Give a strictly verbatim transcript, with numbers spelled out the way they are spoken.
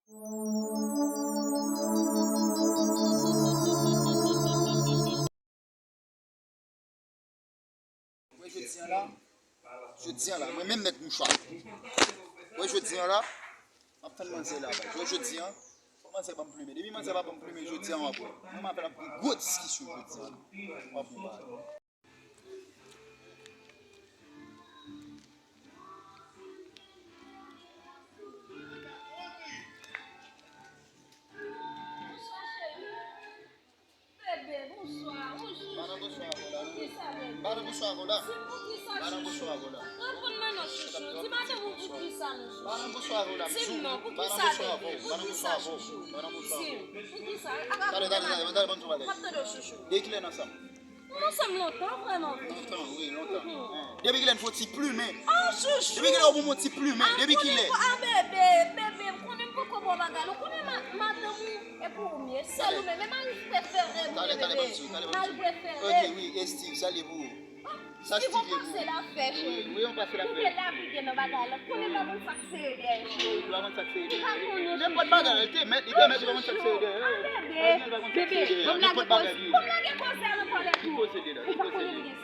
Wè jodi a la, jodi a la, mwen menm mèt mouchwa. Wè jodi a la, m ap tann manzè la, wè jodi a, fòk manzè ban m plimen. Depi manzè pa ban m plimen jodi a, m ap wè. Mwen m ap fè l ap gen gwo diskisyon jodi a. W ap wè bagay. Bebe, bonswa. Bonjou. Pa nan bonswa avè w la, non. Poukisa, bebe? Pa nan bonswa avè w la. Poukisa, chouchou? Pa nan bonswa avè w la. Reponn mwen non, chouchou. Di madanm ou poukisa, non, chouchou? Pa nan bonswa avè w la, m di w. Di m non, poukisa, bebe? Poukisa, chouchou? Di m, poukisa? Tande, tande, tande, tande, ban m di w bagay. M ap tande w, chouchou. Depi kilè n ansanm? Nou ansanm lontan, vrèman vre. Lontan, wi, lontan. Mhm. Depi kilè n fè yon ti plimen? Ah, chouchou. Depi kilè w ban m yon ti plimen? Ah, depi kilè? Ah, bebe, bebe, m konnen m poko ba w bagay la. Ou konnen ma-, madanm ou, e pou ou m ye. Sèl ou menm, e mari prefere m ye, bebe. Mari prefere. Ok, wi, e Steve, sa l ye pou ou? Sa Steve, Steve ye pou ou? Yon pase l ap fè, cheri. Wi, wi, yon pase l ap fè. Ou te labrige nan bagay la. Konnen pa konn sa k sere dèyè, cheri. Wi, pa konn sa k sere dèyè. Nenpòt bagay, li te mèt, li te mèt, li pa konn sa k sere dèyè. Ah, bebe, bebe, ban m lage koze. Ban m lage koze a nan kòlèt ou. Ki koze li la? Ou pa konnen li gen